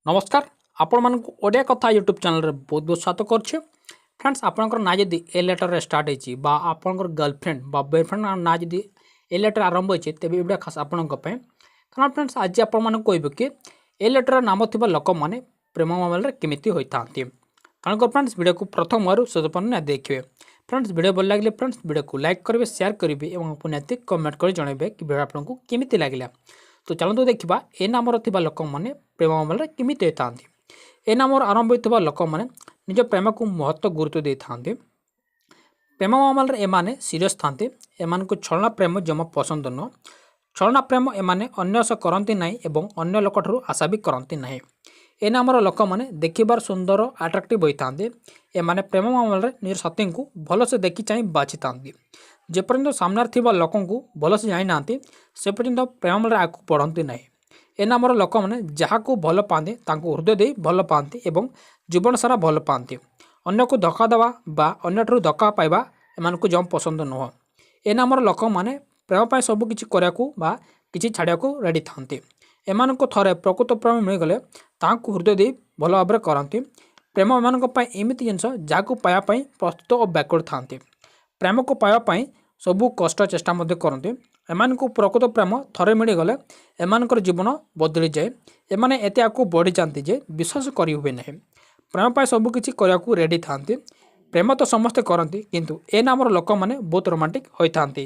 ନମସ୍କାର, ଆପଣମାନଙ୍କୁ ଓଡ଼ିଆ କଥା ୟୁଟ୍ୟୁବ୍ ଚ୍ୟାନେଲରେ ବହୁତ ବହୁତ ସ୍ୱାଗତ କରୁଛି। ଫ୍ରେଣ୍ଡସ୍, ଆପଣଙ୍କର ନାଁ ଯଦି ଏ ଲେଟରରେ ଷ୍ଟାର୍ଟ ହେଇଛି ବା ଆପଣଙ୍କର ଗର୍ଲଫ୍ରେଣ୍ଡ ବା ବୟଫ୍ରେଣ୍ଡ ନାଁ ଯଦି ଏ ଲେଟର ଆରମ୍ଭ ହୋଇଛି, ତେବେ ଏଇଟା ଖାସ ଆପଣଙ୍କ ପାଇଁ। କାରଣ ଫ୍ରେଣ୍ଡସ୍, ଆଜି ଆପଣମାନଙ୍କୁ କହିବୁ କି ଏ ଲେଟର ନାମ ଥିବା ଲୋକମାନେ ପ୍ରେମ ମାମଲାରେ କେମିତି ହୋଇଥାନ୍ତି। ତେଣୁ ଫ୍ରେଣ୍ଡସ୍, ଭିଡ଼ିଓକୁ ପ୍ରଥମରୁ ଶେଷ ପର୍ଯ୍ୟନ୍ତ ଦେଖିବେ। ଫ୍ରେଣ୍ଡସ୍, ଭିଡ଼ିଓ ଭଲ ଲାଗିଲେ ଫ୍ରେଣ୍ଡସ୍ ଭିଡ଼ିଓକୁ ଲାଇକ୍ କରିବେ, ସେୟାର କରିବେ ଏବଂ ନିହାତି କମେଣ୍ଟ କରି ଜଣାଇବେ କି ଭିଡ଼ିଓ ଆପଣଙ୍କୁ କେମିତି ଲାଗିଲା। ତ ଚାଲନ୍ତୁ ଦେଖିବା ଏ ନାମର ଥିବା ଲୋକମାନେ ପ୍ରେମ ମାମଲାରେ କେମିତି ହୋଇଥାନ୍ତି। ଏ ନାମର ଆରମ୍ଭ ହୋଇଥିବା ଲୋକମାନେ ନିଜ ପ୍ରେମକୁ ମହତ୍ତ୍ୱ ଗୁରୁତ୍ୱ ଦେଇଥାନ୍ତି। ପ୍ରେମ ମାମଲାରେ ଏମାନେ ସିରିୟସ୍ ଥାନ୍ତି। ଏମାନଙ୍କୁ ଛଳନା ପ୍ରେମ ଜମା ପସନ୍ଦ ନୁହଁ। ଛଳନା ପ୍ରେମ ଏମାନେ ଅନ୍ୟ ସହ କରନ୍ତି ନାହିଁ ଏବଂ ଅନ୍ୟ ଲୋକଠାରୁ ଆଶା ବି କରନ୍ତି ନାହିଁ। ଏ ନାମର ଲୋକମାନେ ଦେଖିବାର ସୁନ୍ଦର, ଆଟ୍ରାକ୍ଟିଭ୍ ହୋଇଥାନ୍ତି। ଏମାନେ ପ୍ରେମ ମାମଲାରେ ନିଜ ସାଥୀଙ୍କୁ ଭଲସେ ଦେଖି ଚାହିଁ ବାଛିଥାନ୍ତି। ଯେପର୍ଯ୍ୟନ୍ତ ସାମ୍ନାରେ ଥିବା ଲୋକଙ୍କୁ ଭଲସେ ଜାଣିନାହାନ୍ତି, ସେ ପର୍ଯ୍ୟନ୍ତ ପ୍ରେମ ମାମଲାରେ ଆଗକୁ ବଢ଼ନ୍ତି ନାହିଁ। ଏ ନାମର ଲୋକମାନେ ଯାହାକୁ ଭଲ ପାଆନ୍ତି, ତାଙ୍କୁ ହୃଦୟ ଦେଇ ଭଲ ପାଆନ୍ତି ଏବଂ ଜୀବନ ସାରା ଭଲ ପାଆନ୍ତି। ଅନ୍ୟକୁ ଧୋକା ଦେବା ବା ଅନ୍ୟଠାରୁ ଧୋକା ପାଇବା ଏମାନଙ୍କୁ ଜମା ପସନ୍ଦ ନୁହଁ। ଏ ନାମର ଲୋକମାନେ ପ୍ରେମ ପାଇଁ ସବୁ କିଛି କରିବାକୁ ବା କିଛି ଛାଡ଼ିବାକୁ ରେଡ଼ି ଥାନ୍ତି। ଏମାନଙ୍କୁ ଥରେ ପ୍ରକୃତ ପ୍ରେମ ମିଳିଗଲେ ତାହାକୁ ହୃଦୟ ଦେଇ ଭଲ ଭାବରେ କରନ୍ତି। ପ୍ରେମ ଏମାନଙ୍କ ପାଇଁ ଏମିତି ଜିନିଷ ଯାହାକୁ ପାଇବା ପାଇଁ ପ୍ରସ୍ତୁତ ଓ ବ୍ୟାକୁଳ ଥାନ୍ତି। ପ୍ରେମକୁ ପାଇବା ପାଇଁ ସବୁ କଷ୍ଟ ଚେଷ୍ଟା ମଧ୍ୟ କରନ୍ତି। ଏମାନଙ୍କୁ ପ୍ରକୃତ ପ୍ରେମ ଥରେ ମିଳିଗଲେ ଏମାନଙ୍କର ଜୀବନ ବଦଳିଯାଏ। ଏମାନେ ଏତେ ଆଗକୁ ବଢ଼ିଯାଆନ୍ତି ଯେ ବିଶ୍ୱାସ କରିହୁଏ ନାହିଁ। ପ୍ରେମ ପାଇଁ ସବୁ କିଛି କରିବାକୁ ରେଡ଼ି ଥାନ୍ତି। ପ୍ରେମ ତ ସମସ୍ତେ କରନ୍ତି, କିନ୍ତୁ ଏ ନାମର ଲୋକମାନେ ବହୁତ ରୋମାଣ୍ଟିକ୍ ହୋଇଥାନ୍ତି।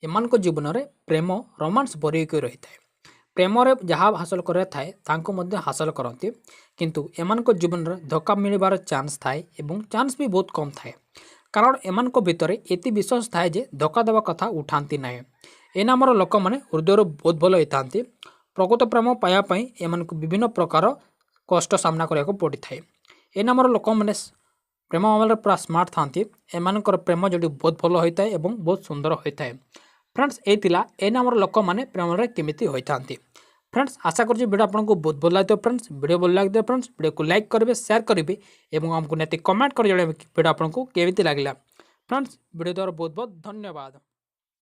ଏମାନଙ୍କ ଜୀବନରେ ପ୍ରେମ, ରୋମାନ୍ସ ଭରି ହୋଇକି ରହିଥାଏ। ପ୍ରେମରେ ଯାହା ହାସଲ କରିବାର ଥାଏ, ତାଙ୍କୁ ମଧ୍ୟ ହାସଲ କରନ୍ତି। କିନ୍ତୁ ଏମାନଙ୍କ ଜୀବନରେ ଧୋକା ମିଳିବାର ଚାନ୍ସ ଥାଏ ଏବଂ ଚାନ୍ସ ବି ବହୁତ କମ୍ ଥାଏ, କାରଣ ଏମାନଙ୍କ ଭିତରେ ଏତେ ବିଶ୍ୱାସ ଥାଏ ଯେ ଧୋକା ଦେବା କଥା ଉଠାନ୍ତି ନାହିଁ। ଏ ନାମର ଲୋକମାନେ ହୃଦୟରୁ ବହୁତ ଭଲ ହୋଇଥାନ୍ତି। ପ୍ରକୃତ ପ୍ରେମ ପାଇବା ପାଇଁ ଏମାନଙ୍କୁ ବିଭିନ୍ନ ପ୍ରକାର କଷ୍ଟ ସାମ୍ନା କରିବାକୁ ପଡ଼ିଥାଏ। ଏ ନାମର ଲୋକମାନେ ପ୍ରେମ ମାମଲାରେ ପୁରା ସ୍ମାର୍ଟ ଥାନ୍ତି। ଏମାନଙ୍କର ପ୍ରେମ ଯୋଡ଼ି ବହୁତ ଭଲ ହୋଇଥାଏ ଏବଂ ବହୁତ ସୁନ୍ଦର ହୋଇଥାଏ। ଫ୍ରେଣ୍ଡସ୍, ଏଇ ଥିଲା ଏ ନାମର ଲୋକମାନେ ପ୍ରେମରେ କେମିତି ହୋଇଥାନ୍ତି। ଫ୍ରେଣ୍ଡସ୍, ଆଶା କରୁଛି ଭିଡ଼ିଓ ଆପଣଙ୍କୁ ବହୁତ ଭଲ ଲାଗିଥିବ। ଫ୍ରେଣ୍ଡସ୍, ଭିଡ଼ିଓ ଭଲ ଲାଗିଥିବ ଫ୍ରେଣ୍ଡସ୍ ଭିଡ଼ିଓକୁ ଲାଇକ୍ କରିବେ, ସେୟାର କରିବେ ଏବଂ ଆମକୁ ନିହାତି କମେଣ୍ଟ କରି ଜଣାଇବେ ଭିଡ଼ିଓ ଆପଣଙ୍କୁ କେମିତି ଲାଗିଲା। ଫ୍ରେଣ୍ଡସ୍, ଭିଡ଼ିଓ ଦ୍ୱାରା ବହୁତ ବହୁତ ଧନ୍ୟବାଦ।